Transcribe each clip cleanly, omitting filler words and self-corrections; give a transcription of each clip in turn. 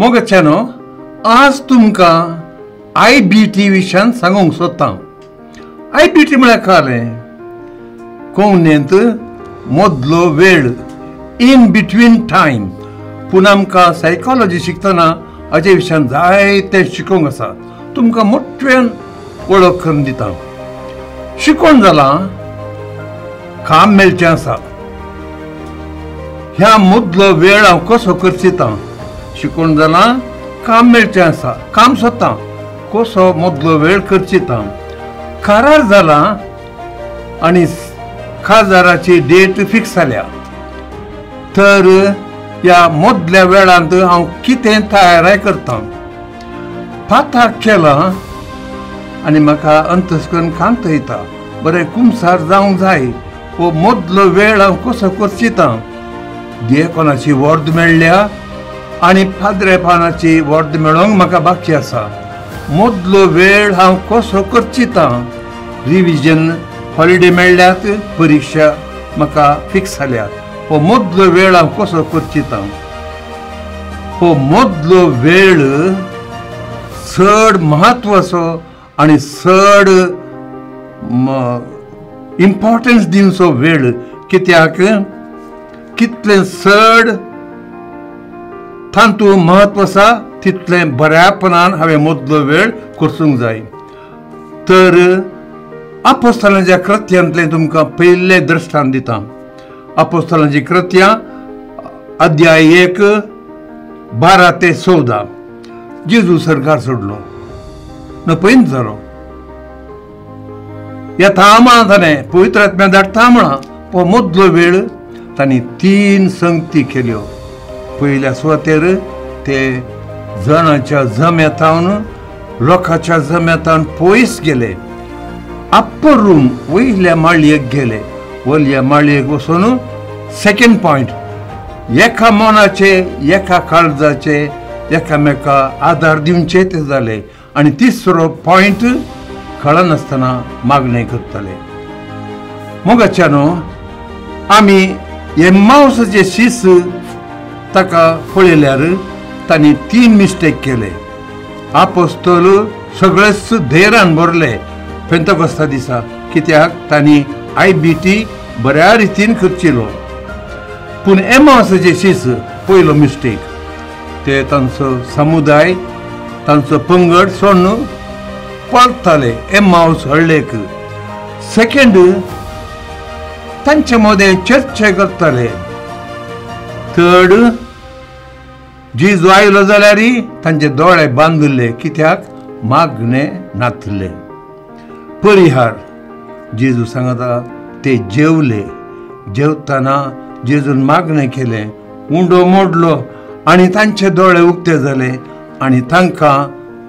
मोगाच्यानो, आज तुमकां I B T विशयान सांगूंक सोदता. I B T म्हळ्यार कळ्ळें, कोंकणींत मदलो वेळ, इन बिटवीन टायम. पूण आमकां सायकोलॉजी शिकतना हाजे विशयान जायतें शिकोवंक आसा. तुमकां मोठ्यान वळख करून दिता. शिकोवन जालां, काम मेळचें आसा. ह्या मदलो वेळ हांव कसो करचिता? शिकोवन जालां, काम मेळचें आसा, काम सोदता, कसो मदलो वेळ करचिता? कारार जालां आनी खासदाराची डेट फिक्स जाल्या, तर ह्या मदल्या वेळांत हांव कितें तयाराय करता? पाताक केलां आनी म्हाका अंतस्करण कांत येता, बरें कुमसार जावंक जाय. हो मदलो वेळ हांव कसो करचिता? देकोनाची वर्द मेळ्ळ्या आनी पाद्रेपानाची वर्द मेळोवंक म्हाका बाकी आसा. मदलो वेळ हांव कसो करचिता? रिविजन हॉलिडे मेळ्ळ्यात, परिक्षा म्हाका फिक्स जाल्या. हो मदलो वेळ हांव कसो करचिता? हो मदलो वेळ चड म्हत्वाचो आनी चड इम्पॉर्टन्स दिवचो वेळ. कित्याक कितलें चड तातूंत म्हत्व आसा तितलें बऱ्यापणान हांवें मदलो वेळ करसूंक जाय. तर आपोस्तलांच्या कृत्यांतलें तुमकां पयलें दृश्टांत दिता. आपोस्तलांची कृत्यां अध्याय 1 12 ते 14. जेजू सरकार सोडलो, नपयन जालो. येता म्हळां ताणें, पवित्र आत्म्या धाडटा म्हळां. हो मदलो वेळ तांणी 3 संगती केल्यो. पयल्या सुवातेर ते जणांच्या जम्यातावन, लोकांच्या जम्यातावन पयस गेले. अप्पर रूम वयल्या माळयेक गेले. वयल्या माळयेक वचून सेकंड पॉयंट, एका मनाचे एका काळजाचे एकामेका आदार दिवचे ते जाले. आनी तिसरो पॉयंट, कळनासतना मागणें करताले. मोगाच्यानो, आमी एम्मावसाचे शीस ताका पळयल्यार तांणी 3 मिस्टेक केले. आपोस्तोल सगळेच धैर्यान भरले पेंतकोस्ता दिसा, कित्याक तांणी I B T बऱ्या रितीन करचिलो. पूण एम्मावसाचे शीस पयलो मिस्टेक, ते तांचो समुदाय तांचो पंगड सोडून पळताले एम्मावस हळ्ळेक. सेकंड, तांचे मदें चर्चा करताले. थर्ड, जेजू आयलो जाल्यार तांचे दोळे बांदिल्ले, कित्याक मागणे नातले. परिहार, जेजू सांगता ते जेवले. जेवतना जेजून मागणें केलें, उंडो मोडलो आनी तांचे दोळे उक्ते जाले आनी तांकां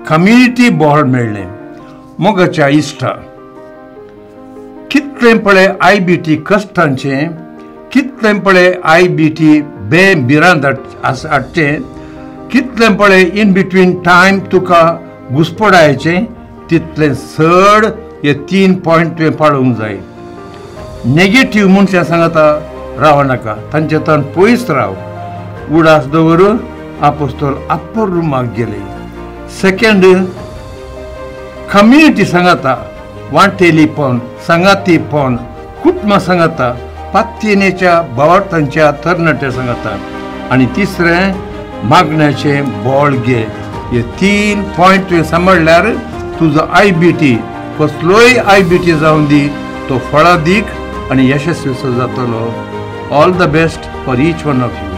कम्युनिटी बॉन्ड मेळ्ळें. मोगाच्या इश्टा, कितलें पळय I B T कश्टांचें, कितलें पळय I B T बे भिरांत हाडचें, कितलें पळय इन बिटवीन टायम तुका घुसपडायचें, तितलें चड हे 3 पॉयंट तुवें पाळोवंक जाय. नेगेटीव मनशां सांगता राव नाका, तांचे तान पयस राव. उडास दवरून आपोस्तोल अप्पर रुमाक गेले. सेकंड, कम्युनिटी सांगता, वांटेलीपण, सांगातीपण, कुटुंबा सांगता, पात्येनेच्या भावार्थांच्या तरणाट्या सांगता. आनी तिसरें, मागण्याचें बळ घे. हे 3 पॉयंट तुवें सांबाळ्ळ्यार तुजो I B T कसलोय I B T जावन दी, तो फळादीक आनी यशस्वी जातलो. All the best for each one of you.